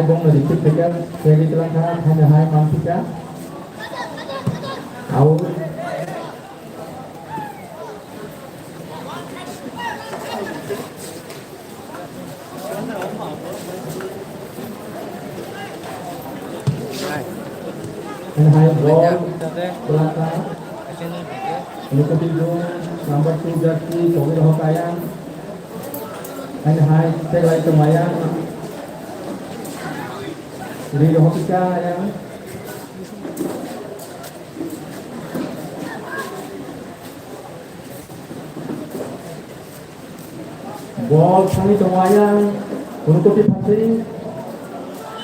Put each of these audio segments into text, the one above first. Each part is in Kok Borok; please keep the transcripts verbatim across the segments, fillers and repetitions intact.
Bongno receive khaikha, ready twlang kha, haino hai manphi kha. Out. Haino hai ball twlang kha. Unokoti zone number two jersey, Kobir Hok Ayang. Haino hai tei lai tongmaya. Ri rohor kha Ayang. Ball thangwi tongo Ayang, Unokoti phansing,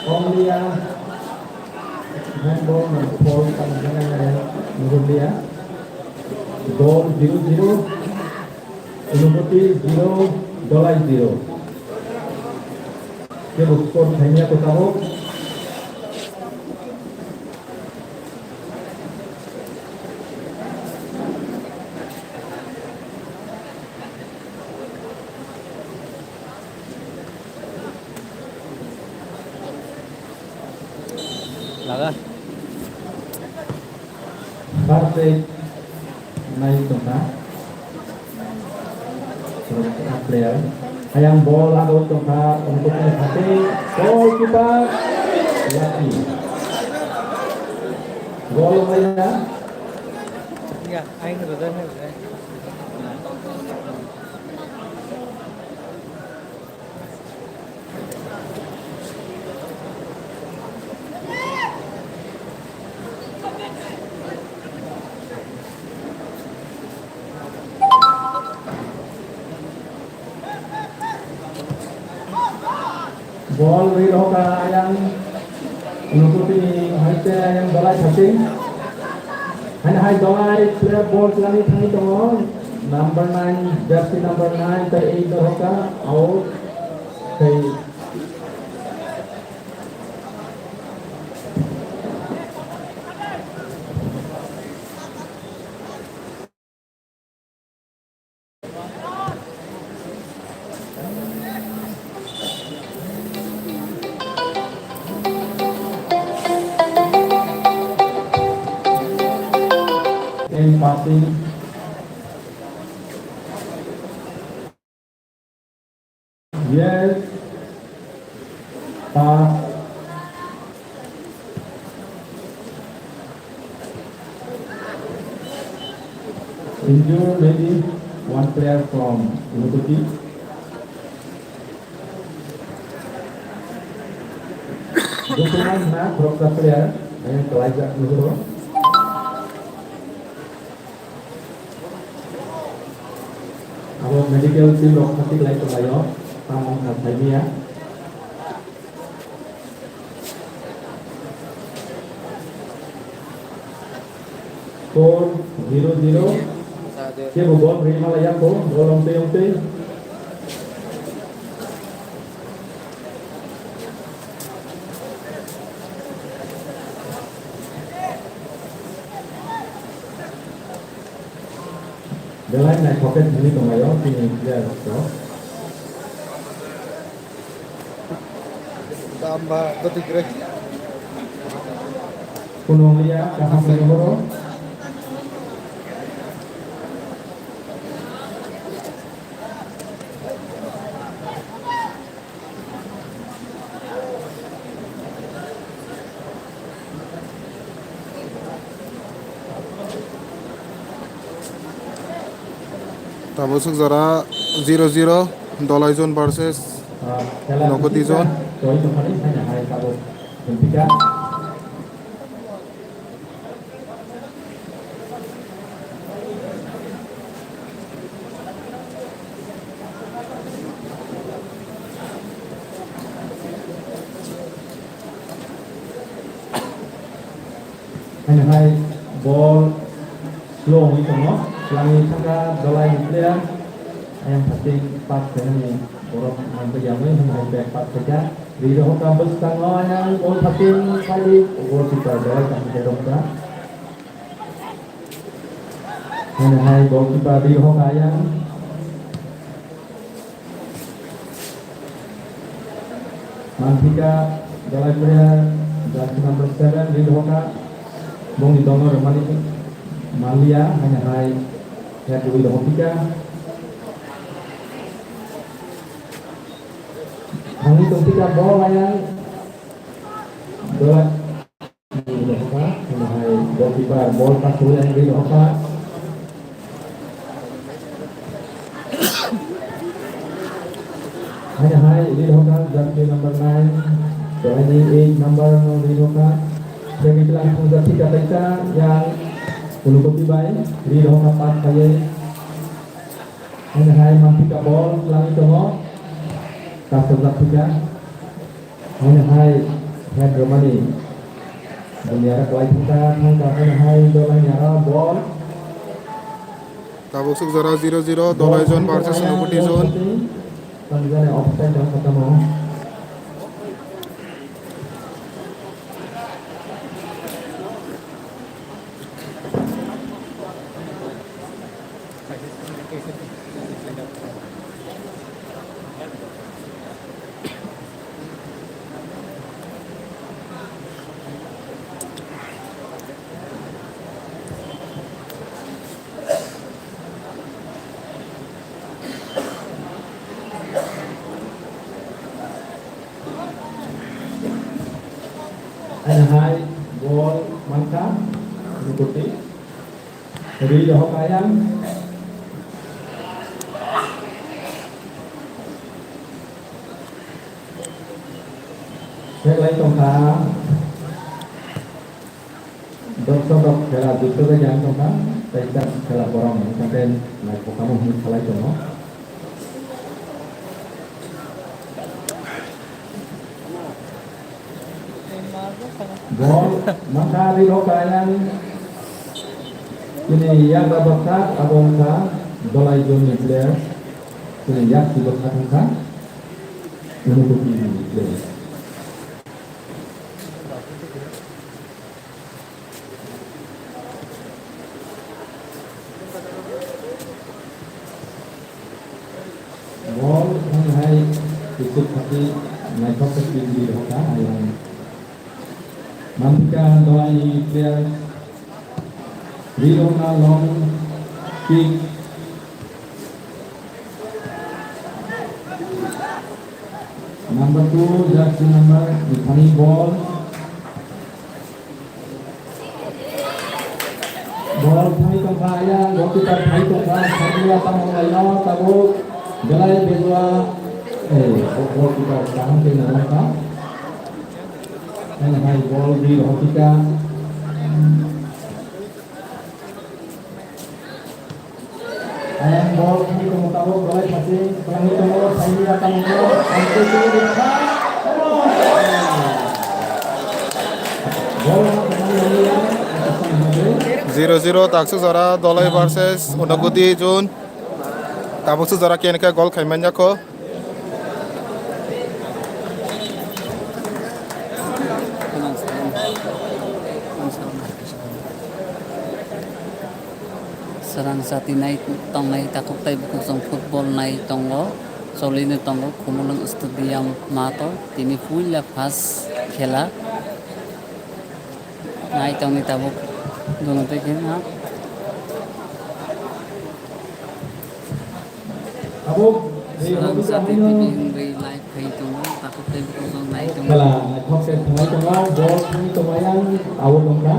Omliya, handball no foul tangwi Ayang, Unokoti ya. Ball zero zero, Unokoti zero, Dolai zero. Kebo score khaimya ko tabuk. Laga. First set nai tongkha. Player. Ayang ball laga tongkha, Unokoti ni phansing, goalkeeper, lucky. Goal wnglaina. Ya, ayang rwjaknai rwjak. Ball ri rohor kha Ayang, Unokoti ni hai te Ayang Dolai phansing. Haino hai Dolai player ball twlangwi thangwi tongo. Number nine, jersey number nine tei eight rohor kha, out. Tei Ten passing. Yes. Pass. Injured maybe one player from Unokoti. Dukhuman na khoroksa player, eh, kalaijak nuguro. Abo medical team rok khatik lai tonglaio, tamo wngkha saimanya. Score zero zero. Kebo ball ri malaiya kho, ball ongtwi ongtwi. Belai naithok khe thwngwi tonglaio chini player rok. Tamba kwtwi kwrwi. Kuno wngya kaham khe horo. Tabuk swk jora zero zero, Dolai zone versus Nokoti zone. Haino hai ball slow wngwi tongo, twlangwi thangkha Dolai ni player. Ayang phating pass khainani borok manphaiyamwi, haino hai back pass khaikha. Ri rohor kha bwskango, ayang ball phating khali goalkeeper Dolai tongkha. Haino hai goalkeeper ri rohor kha ayang. Manphika Dalai player, jersey number seven, ri rohorkha, bongni dongno rwmani manliya, haino hai head rwi rohorphika. Thangwi tongphika ball ayang, Dalai, haino hai goalkeeper ball pass rwi ayang rwi rohorkha. Haino hai, ri rohorkha, jersey number nine, Dalai ni eight number no ri rohorkha. Segi tlang thangjaphika kaisa yang Ulukopi bai, ri rohorkha pass khaiwi. Haino hai manphika ball twlangwi tongo, kasajak phika. Haino hai head rwmani buini aro kwlai thangkha, thangkha haino hai Dalai ni aro ball. Tabuk suk jora zero zero, Dalai zone versus Unakoti zone. Tanzania offside wngkha tamo. Haino hai ball mankha, Unakoti. Ri rohorkha ayang. Seglai tongkha. Dok sodok khela jukto khe jang tongkha, tei tak khela borok hwnwi tongkhe naithok tamo hwnwi salai tongo. Ball mankha ri rohorkha ayang. Chini yak da bwkha abo wngkha Dalai zone ni player. Chini yak si bwkha thangkha Unakoti ni player. Ball wng hai kichik khati naithok khe pindi rohorkha ayang. Manphika Dalai ni player ri rohorkha long kick. Number two, jersey number, Mithani ball. Ball thangwi tongkha, ayang goalkeeper thangwi tongkha, sakni ata mwnglai no tabuk belai bejua, eh, goalkeeper kaham khe narwkha. Haino hai ball ri rohorphika. Ayang ball thangwi tongo, tabuk belai khasi kwlangwi tongo, saini ata mwnglai no, ball no kwmani manliya. Zero zero, taksuk jora Dalai versus Unakoti zone. Tabuk suk jora kenika goal khai manya kho. Srang sati nai tongnai takhuk tei bukhuk chwng football nai tongo, choli no tongo Khumulwng stadium mato, tini puila first khela. Nai tongni tabuk dono tei khe na. Tabuk, Srang sati T V hwnwi live khai tongo, takhuk tei bukhuk chwng nai tongo. Khela naithok khe thwngwi tongo, ball thwngwi tongo yang out wngkha.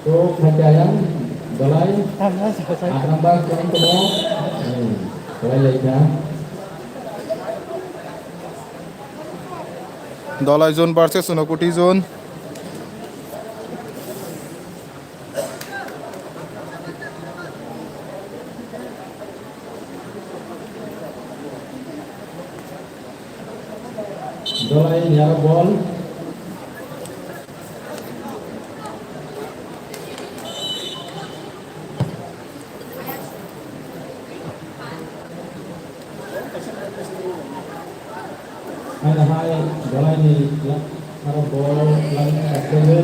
To khacha yang Dalai. Akrambak yang to. Hmm. Dalai laika. Dalai zone versus Unakoti zone. Dalai ni aro ball. Haino hai Dalai ni aro ball line katrwi.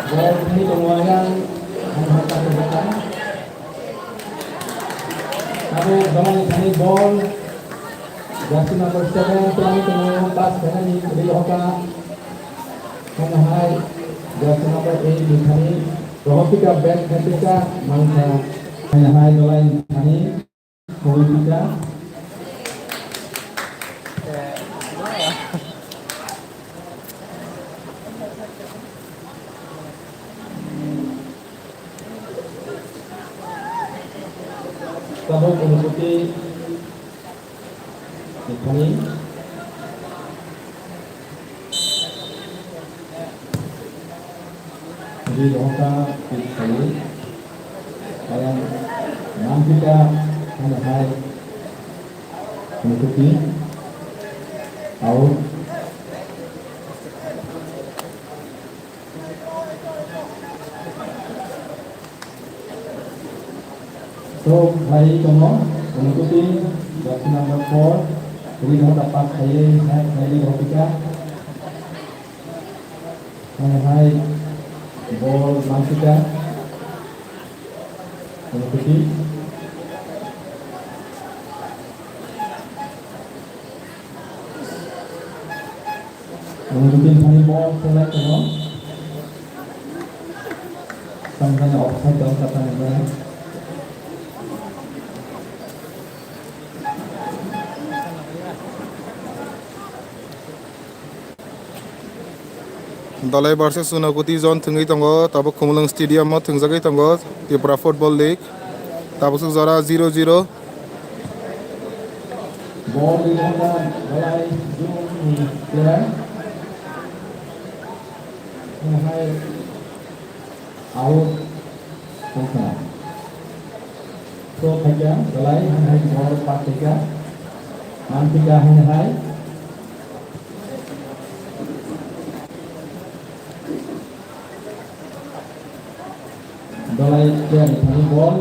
Ball thani tongo ayang. Abo Dolai thani ball. Jersey number seven, Prami Tengno, pass khainani kwrwi hoka. Hwnwi hai jersey number eight ni thani Rohopika back khaipika mangkha. Hwnwi hai Dolai thani Rohopika. Tabuk Unukoti ni thani. Ri rohka pithawi. Ayang Nampika hwnwi hai Unukoti. Out. So, khlai tongo, Unukoti, jersey number four, ri rohka pass khlaiwi, head khlaiwi rohpika. Hwnwi hai ball mangpika. Unukoti. Unukoti thani ball selai tongo. Tangkani offside dong kata ni bwrwi. Dolai versus Unukoti zone thwngwi tongo, tabuk Khumulwng Stadium o thwngjagwi tongo Tripura Football League. Tabuk swk jora zero zero. Ball rijak kha Dolai zone ni player. Hwnwi hai out wngkha. Throw khaikha Dolai, hwnwi hai ball pass khaikha. Nampika hwnwi hai. Dolai player ni thani ball.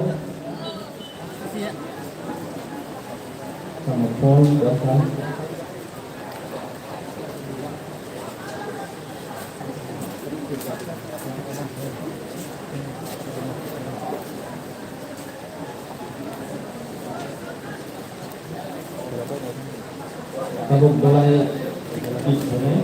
Tamo foul, dota. Tabuk Dolai kick hwnwi.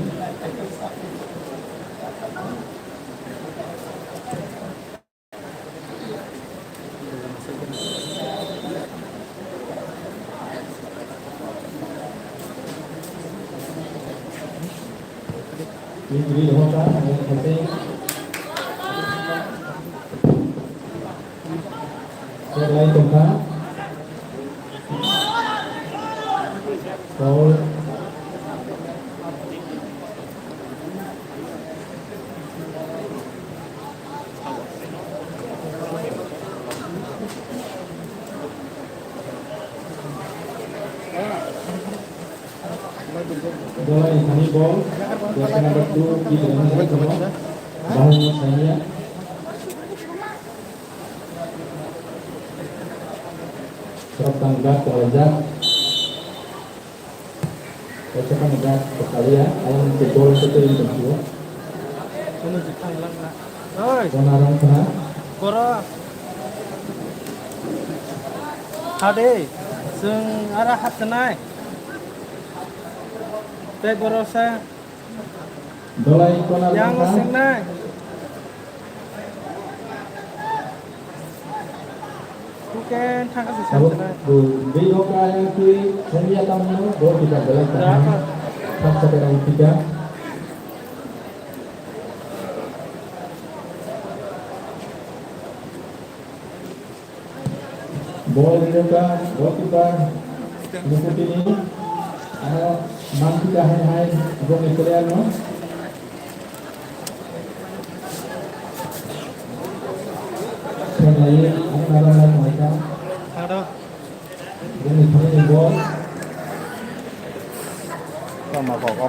Referee rohorkha, ang khaisai check lai tongkha. Foul. Dolai ni thani ball, jersey number two, kick ringwi tongo. Bahai no sainiya. Khoroktham guard tonglaijak. Kaisa phano guard tonglaia, ayang se ball se twi tongphio. Oi. Kona rong khna. Boro. Hade, chwng ara hapchanai. Tei boro sa. Dolai kona yang rong khna. Singnai. Bukan thangka se. Tabuk samchanai. Bu, bini rok ayang twi, thangya tamno, bol kita belai kaham. Berapa? Thak sakai rong tiga. Bol rijak kha goalkeeper Unukoti ni. Ano manpika hai hai boni player no. Khenai ano nara nara tongkha. Ado. Boni thani bol. Tama kok.